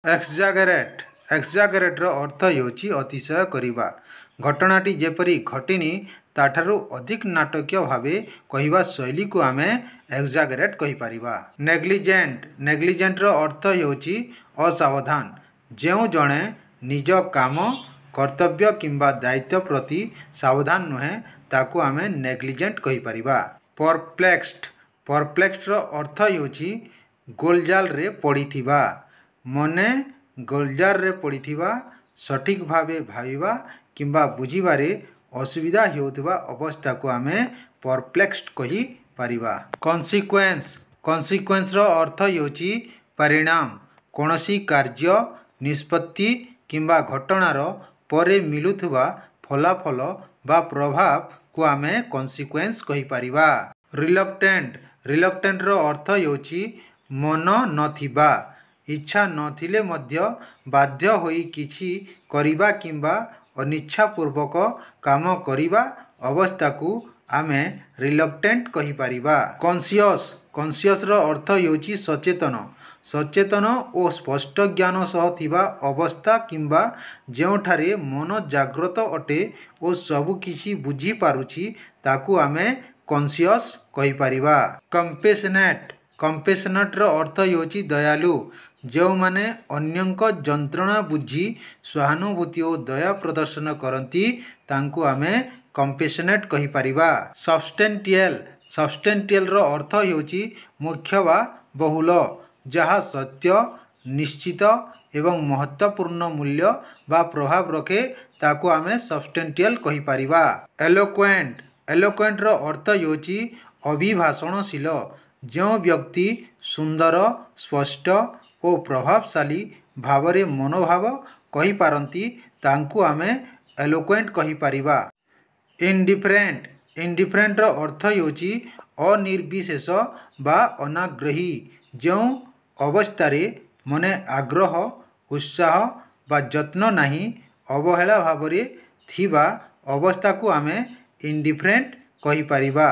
ଏକ୍ସଜାଗରେଟ୍। ଏକ୍ସଜାଗରେଟ୍ର ଅର୍ଥ ହେଉଛି ଅତିଶୟ କରିବା। ଘଟଣାଟି ଯେପରି ଘଟିନି, ତା'ଠାରୁ ଅଧିକ ନାଟକୀୟ ଭାବେ କହିବା ଶୈଳୀକୁ ଆମେ ଏକ୍ସଜାଗରେଟ୍ କହିପାରିବା। ନେଗ୍ଲିଜେଣ୍ଟ। ନେଗ୍ଲିଜେଣ୍ଟର ଅର୍ଥ ହେଉଛି ଅସାବଧାନ। ଯେଉଁ ଜଣେ ନିଜ କାମ, କର୍ତ୍ତବ୍ୟ କିମ୍ବା ଦାୟିତ୍ୱ ପ୍ରତି ସାବଧାନ ନୁହେଁ, ତାକୁ ଆମେ ନେଗ୍ଲିଜେଣ୍ଟ କହିପାରିବା। ପରପ୍ଲେକ୍ସଡ୍। ପରପ୍ଲେକ୍ସଡ୍ର ଅର୍ଥ ହେଉଛି ଗୋଲଜାଲରେ ପଡ଼ିଥିବା, ମନେ ଗୋଲଜାଲରେ ପଡ଼ିଥିବା, ସଠିକ୍ ଭାବେ ଭାବିବା କିମ୍ବା ବୁଝିବାରେ ଅସୁବିଧା ହେଉଥିବା ଅବସ୍ଥାକୁ ଆମେ ପରପ୍ଲେକ୍ସଡ୍ କହିପାରିବା। କନସିକ୍ୱେନ୍ସ। କନସିକ୍ୱେନ୍ସର ଅର୍ଥ ହେଉଛି ପରିଣାମ। କୌଣସି କାର୍ଯ୍ୟ, ନିଷ୍ପତ୍ତି କିମ୍ବା ଘଟଣାର ପରେ ମିଳୁଥିବା ଫଳାଫଳ ବା ପ୍ରଭାବକୁ ଆମେ କନସିକ୍ୱେନ୍ସ କହିପାରିବା। ରିଲକ୍ଟେଣ୍ଟ। ରିଲକ୍ଟେଣ୍ଟର ଅର୍ଥ ହେଉଛି ମନ ନଥିବା। ଇଚ୍ଛା ନଥିଲେ ମଧ୍ୟ ବାଧ୍ୟ ହୋଇ କିଛି କରିବା କିମ୍ବା ଅନିଚ୍ଛାପୂର୍ବକ କାମ କରିବା ଅବସ୍ଥାକୁ ଆମେ ରିଲକ୍ଟେଣ୍ଟ କହିପାରିବା। କନସିୟସ୍। କନସିୟସ୍ର ଅର୍ଥ ହେଉଛି ସଚେତନ। ସଚେତନ ଓ ସ୍ପଷ୍ଟ ଜ୍ଞାନ ସହ ଥିବା ଅବସ୍ଥା କିମ୍ବା ଯେଉଁଠାରେ ମନ ଜାଗ୍ରତ ଅଟେ ଓ ସବୁକିଛି ବୁଝିପାରୁଛି, ତାକୁ ଆମେ କନସିୟସ୍ କହିପାରିବା। କମ୍ପେସନେଟ୍। କମ୍ପେସନେଟ୍ର ଅର୍ଥ ହେଉଛି ଦୟାଳୁ। ଯେଉଁମାନେ ଅନ୍ୟଙ୍କ ଯନ୍ତ୍ରଣା ବୁଝି ସହାନୁଭୂତି ଓ ଦୟା ପ୍ରଦର୍ଶନ କରନ୍ତି, ତାଙ୍କୁ ଆମେ କମ୍ପେସନେଟ୍ କହିପାରିବା। ସବଷ୍ଟାଣ୍ଟିଆଲ୍। ସବଷ୍ଟାଣ୍ଟିଆଲ୍ର ଅର୍ଥ ହେଉଛି ମୁଖ୍ୟ ବା ବହୁଳ। ଯାହା ସତ୍ୟ, ନିଶ୍ଚିତ ଏବଂ ମହତ୍ତ୍ୱପୂର୍ଣ୍ଣ ମୂଲ୍ୟ ବା ପ୍ରଭାବ ରଖେ, ତାକୁ ଆମେ ସବଷ୍ଟାଣ୍ଟିଆଲ୍ କହିପାରିବା। ଏଲୋକ୍ୱେଣ୍ଟ। ଏଲୋକ୍ୱେଣ୍ଟର ଅର୍ଥ ହେଉଛି ଅଭିଭାଷଣଶୀଳ। ଯେଉଁ ବ୍ୟକ୍ତି ସୁନ୍ଦର, ସ୍ପଷ୍ଟ ଓ ପ୍ରଭାବଶାଳୀ ଭାବରେ ମନୋଭାବ କହିପାରନ୍ତି, ତାଙ୍କୁ ଆମେ ଏଲୋକ୍ୱେଣ୍ଟ କହିପାରିବା। ଇନଡିଫରେଣ୍ଟ। ଇନଡିଫରେଣ୍ଟର ଅର୍ଥ ହେଉଛି ଅନିର୍ବିଶେଷ ବା ଅନାଗ୍ରହୀ। ଯେଉଁ ଅବସ୍ଥାରେ ମନେ ଆଗ୍ରହ, ଉତ୍ସାହ ବା ଯତ୍ନ ନାହିଁ, ଅବହେଳା ଭାବରେ ଥିବା ଅବସ୍ଥାକୁ ଆମେ ଇନଡିଫରେଣ୍ଟ କହିପାରିବା।